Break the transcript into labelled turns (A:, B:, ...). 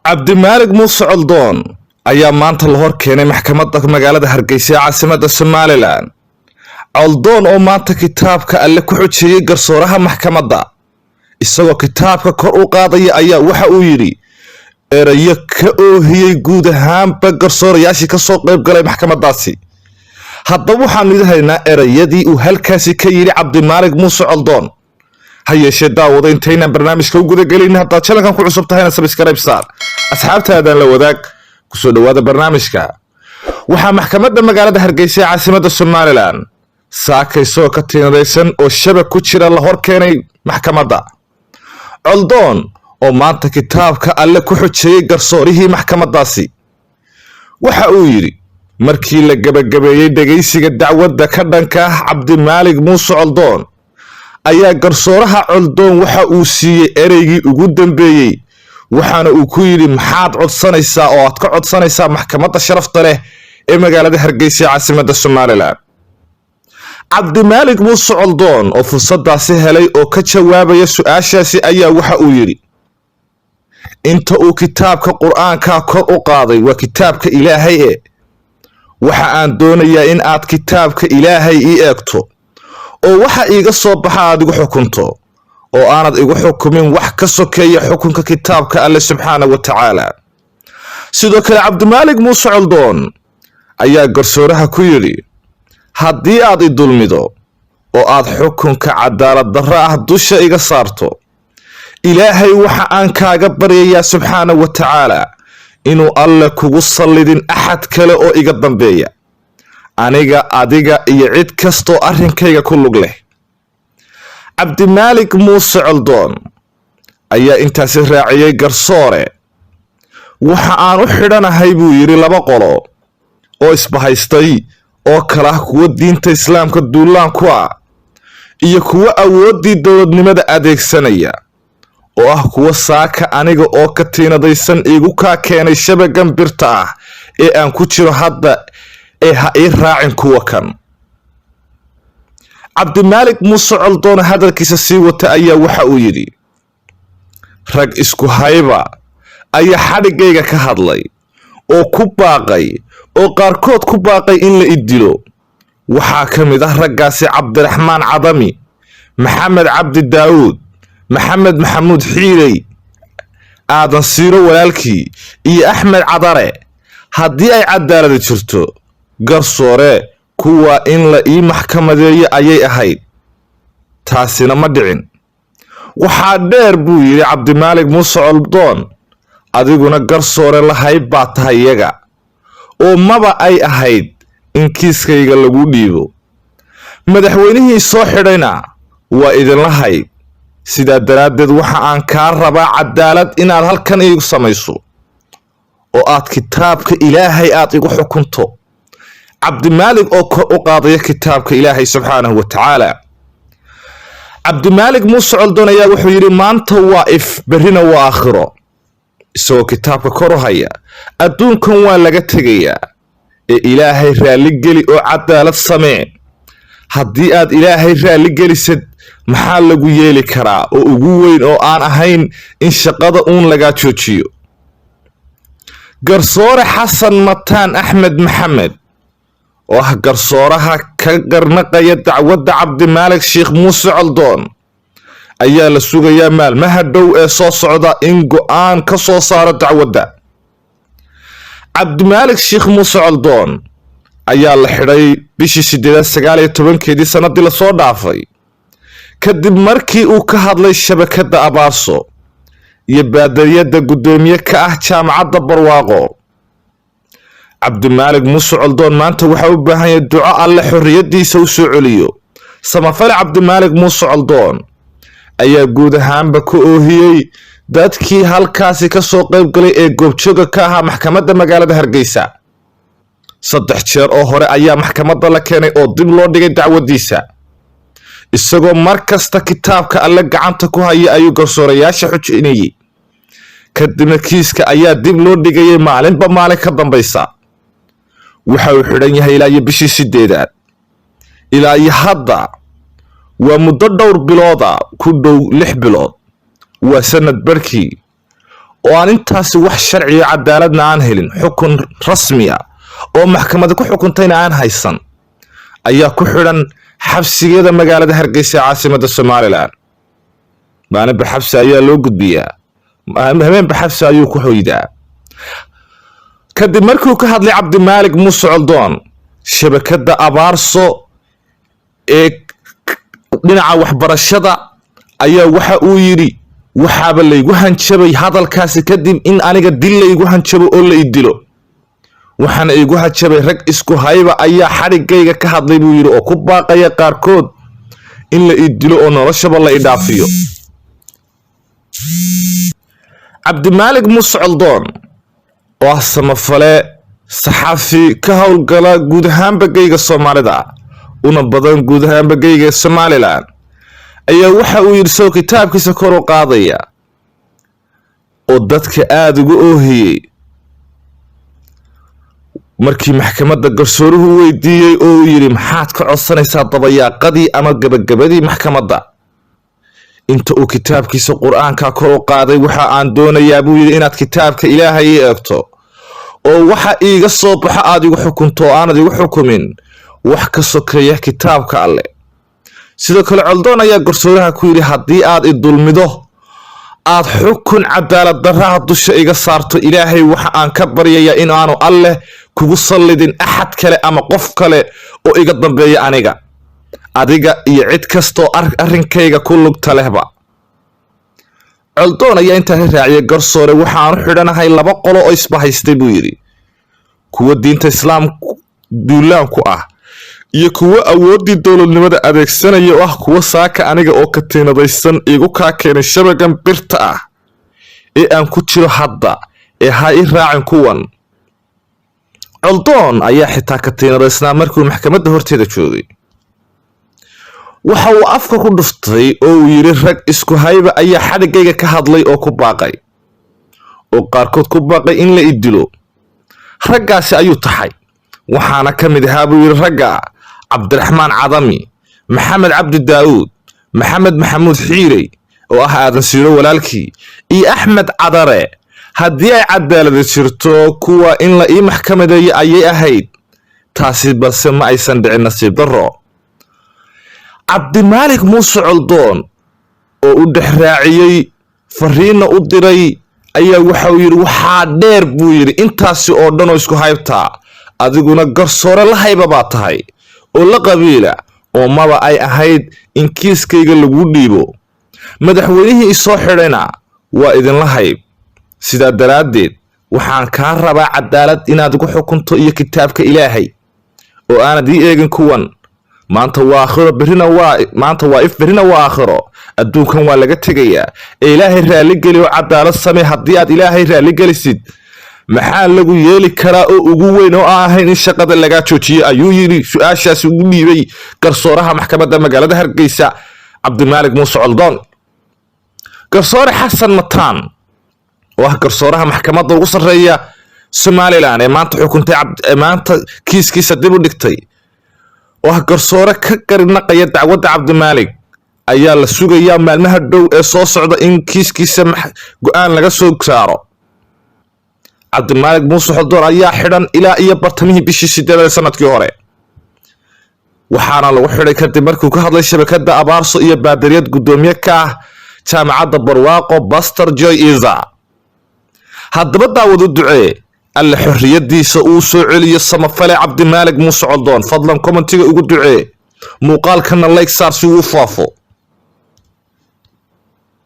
A: Cabdimaalig Muuse Coldoon ayaa maanta la hor keenay maxkamadda magaalada Hargeysa ee caasimadda Somalilan. Coldoon oo maanta kitaabka Alle ku xujeeyey garsooraha maxkamadda, isagoo kitaabka kor u qaadaya, ayaa waxa uu yidhi erayo ka oohiyey guud ahaanba garsoorayaashii ka soo qayb galay maxkamaddaasi. Haddaba waxaanu idin haynaa erayadii uu halkaasi ka yidhi Cabdimaalig Muuse Coldoon. Ha yeeshee daawada, intaynaan barnaamijka u gudagelin, haddaad channelkan ku cusub tahayna subscribe saar, asxaabtaadan la wadaag, kusoo dhowaada barnaamijka. Waxaa maxkamadda magaalada Hargeysa ee caasimadda Somalilan saaka isagoo ka tiinadaysan oo shabag ku jira la hor keenay maxkamadda Coldoon, oo maanta kitaabka Alle ku xujeeyey garsoorihii maxkamaddaasi. Waxa uu yidhi markii la gebagabeeyey dhegaysiga dacwadda ka dhanka ah Cabdimaalig Muuse Coldoon, ayaa garsooraha Coldoon waxa uu siiyey ereygii ugu dambeeyey, waxaana uu ku yidhi: "Maxaad codsanaysaa oo aad ka codsanaysaa maxkamadda sharafta leh ee magaalada Hargeysa ee caasimadda Somalilan?" Cabdimaalig Muuse Coldoon oo fursadaasi helay oo ka jawaabaya su-aashaasi ayaa waxa uu yidhi inta uu kitaabka Qur-aanka kor u qaaday: "Waa kitaabka Ilaahay e, waxa aan doonayaa in aad kitaabka Ilaahay ii eegto oo waxa iiga soo baxa aad igu xukunto, oo aanad igu xukumin wax ka sokeeya xukunka kitaabka Alle subxaana wa tacaala." Sidoo kale Cabdimaalig Muuse Coldoon ayaa garsooraha ku yidhi: "Haddii aad i dulmido oo aad xukunka cadaalad darro ah dusha iga saarto, Ilaahay waxa aan kaaga baryayaa subxaana wa tacaala inuu Alle kugu sallidin axad kale oo iga dambeeya, aniga, adiga iyo cid kastoo arrinkayga ku lug leh." Cabdimaalig Muuse Coldoon ayaa intaasi raaciyey: "Garsoore, waxa aan u xidhanahay," buu yidhi, "laba qolo oo isbahaystay oo kala ah kuwo diinta Islaamka duulaan ku ah iyo kuwo awooddii dowladnimada adeegsanaya, oo ah kuwo saaka aniga oo ka tiinadaysan iigu kaa keenay shabagan birta ah ee aan ku jiro hadda, ee ha ii raacin kuwa kan." Cabdimaalig Muuse Coldoon hadalkiisa sii wata ayaa waxa uu yidhi: "Rag isku hayba ayaa xadhiggayga ka hadlay oo ku baaqay, oo qaarkood ku baaqay in la i dilo. Waxaa ka mid ah raggaasi Cabdiraxmaan Cadami, Maxamed Cabdi Daawuud, Maxamed Maxamuud Xiirey, Aadan Siiro walaalkii iyo Axmed Cadare. Haddii ay cadaaladi jirto, garsoore, kuwa in la ii maxkamadeeyo ayay ahayd, taasina ma dhicin. Waxaa dheer," buu yidhi Cabdimaalig Muuse Coldoon, "adiguna garsoore lahayb baa tahay iyaga, oo maba ay ahayd in kiiskayga lagu dhiibo. Madaxweynihii soo xidhayna waa idinla hayb. Sidaa daraaddeed waxa aan kaa rabaa cadaalad inaad halkan iigu samayso oo aad kitaabka Ilaahay aad igu xukunto." Cabdimaalig oo kor u qaadaya kitaabka Ilaahay subxaanahu wa tacaala. Cabdimaalig Muuse Coldoon ayaa wuxuu yidhi: "Maanta waa if, berrina waa aakhiro," isagoo kitaabka kor u haya. "Adduunkan waa laga tegayaa ee Ilaahay raalligeli oo cadaalad samee. Haddii aad Ilaahay raalligelisid, maxaa lagu yeeli karaa oo ugu weyn oo aan ahayn in shaqada uun lagaa joojiyo?" Garsoore Xasan Mataan Axmed Maxamed, oo ah garsooraha ka garnaqaya dacwadda Cabdimaalig Sheekh Muuse Coldoon, ayaa la sugayaa maalmaha dhow ee soo socda in go-aan ka soo saaro dacwadda. Cabdimaalig Sheekh Muuse Coldoon ayaa la xidhay bishii sideedaad 19-keedii sanadii lasoo dhaafay, kadib markii uu ka hadlay shabakadda Abaarso iyo baadariyadda guddoomiye ka ah jaamacadda Barwaaqo. Cabdimaalig Muuse Coldoon maanta waxaa u baahan yahay duco Alle xorriyadiisa u soo celiyo. Samafale Cabdimaalig Muuse Coldoon ayaa guud ahaanba ka oohiyey dadkii halkaasi ka soo qayb galay ee goobjooga ka ahaa maxkamadda magaalada Hargeysa. 3 jeer oo hore ayaa maxkamadda la keenay oo dib loo dhigay dacwaddiisa. Isagoo mar kasta kitaabka Alle gacanta ku haya ayuu garsoorayaasha xujinayay, kadibna kiiska ayaa dib loo dhigayay maalinba maalin ka dambaysa. Waxa uu xidhan yahay ilaa iyo bishii sideedaad ilaa iyo hadda, waa muddo dhowr bilooda, ku dhow 6 bilood, waa sanad barkii. Oo aan intaasi wax sharciyo cadaaladna aan helin, xukun rasmi ah oo maxkamada ku xukuntayna aan haysan, ayaa ku xidhan xabsigada magaalada Hargeysa ee caasimada Somaliland. Maalinba xabsi ayaa loo gudbiyaa, habeenba xabsi ayuu ku hoydaa. Kadib markuu ka hadlay Cabdimaalik Muuse Coldoon shabakadda Abaarso ee dhinaca waxbarashada, ayaa waxa uu yidhi: "Waxaaba laygu hanjabay hadalkaasi kadib in aniga dil laygu hanjabo oo la i dilo. Waxaana igu hanjabay rag isku hayba ayaa xadhigayga ka hadlay," buu yidhi, "oo ku baaqaya qaarkood in la i dilo oo noloshaba la i dhaafiyo." Cabdimaalik Muuse Coldoon oo ah samafale, saxafi ka howlgala guud ahaanba geyga Soomaalida, una badan guud ahaanba geyga Somaliland, ayaa waxa uu yidhi isagoo kitaabkiisa kor u qaadaya oo dadka aada uga oohiyey markii maxkamadda garsooruhu weydiiyey oo uu yidhi: "Maxaad ka codsanaysaa dabayaaqadii ama gabagabadii maxkamadda?" Inta uu kitaabkiisa Qur-aanka kor u qaaday, "Waxa aan doonayaa," buu yidhi, "inaad kitaabka Ilaahay ii eegto oo waxa iiga soo baxo aad igu xukunto oo aanad igu xukumin wax ka sokeeya kitaabka Alle." Sidoo kale Coldoon ayaa garsooraha ku yidhi: "Haddii aad i dulmido, aad xukun cadaalad darraha dusha iga saarto, Ilaahay waxa aan ka baryayaa in aanu Alleh kugu sallidin axad kale ama qof kale oo iga dambeeya aniga, adiga iyo cid kastoo arrinkayga ku lugta lehba." Coldoon ayaa intaa ka raaciyay: "Garsoore, waxaanu xidhanahay laba qolo oo isbahaystay," buu yidhi, "kuwa diinta Islaamku duulaanku ah iyo kuwo awooddii dowladnimada adeegsanaya, oo ah kuwo saaka aniga oo katiinadaysan igu kaa keenay shabagan birta ah ee aan ku jiro hadda, ee ha i raacin kuwan." Coldoon ayaa xitaa katiinadaysnaa markuu maxkamadda horteeda joogay. Waxa uu afka ku dhuftay oo uu yidhi: "Rag isku hayba ayaa xadhiggayga ka hadlay oo ku baaqay, oo qaarkood ku baaqay in la i dilo." Raggaasi ayuu taxay, waxaana ka mid ahaa, buu yidhi, ragga Cabdiraxmaan Cadami, Maxamed Cabdi Daa'uud, Maxamed Maxamuud Xiirey oo ah Aadan Siiro walaalkii, iyo Axmed Cadare. Haddii ay cadaalada jirto, kuwa in la ii maxkamadeeyo ayay ahayd taasi, balse ma aysan dhicin, nasiib darro. Cabdimaalik Muuse Coldoon oo u dhex raaciyey fariinna u diray ayaa waxa uu yidhi: "Waxaa dheer," buu yidhi, "intaasi oo dhan oo isku haybtaa, adiguna garsoore la hayba baa tahay oo la qabiila, oo maba ay ahayd in kiiskayga lagu dhiibo. Madaxweynihii isoo xidhayna waa idinla hayb. Sidaa daraaddeed waxaan kaa rabaa cadaalad inaad igu xukunto iyo kitaabka Ilaahay, oo aanad ii eegin kuwan. Maanta waa aakhiro, berrina waa maanta waa if, berrina waa aakhiro. Adduunkan waa laga tegayaa, ee Ilaahay raalligeli oo cadaalad samee. Haddii aad Ilaahay raalligelisid, maxaa lagu yeeli karaa oo ugu weyn oo aan ahayn in shaqada lagaa joojiyo?" ayuu yidhi. Su-aashaasi ugu dhiibay garsooraha maxkamadda magaalada Hargeysa, Cabdimaalik Muuse Coldoon. Garsoore Xasan Mataan oo ah garsooraha maxkamadda ugu sarreeya Somaliland ee maanta xukuntay, maanta kiiskiisa dib u dhigtay, oo ah garsoore ka garinaqaya dacwadda Cabdimaalik, ayaa la sugayaa maalmaha dhow ee soo socda in kiiskiisa go-aan laga soo saaro. Cabdimaalik Muuse Coldoon ayaa xidhan ilaa iyo bartamihii bishii 8aad sanadkii hore, waxaana lagu xidhay kadib markuu ka hadlay shabakada Abaarso iyo baadariyad guddoomiye ka ah jaamacadda Barwaaqo, Pastor Joy Iza. Haddaba daawadu ducee Alle xorriyadiisa uu soo celiyo samafale Cabdimaalik Muuse Coldoon. Fadlan commentiga ugu ducee, muuqaalkana like saar si uu u faafo.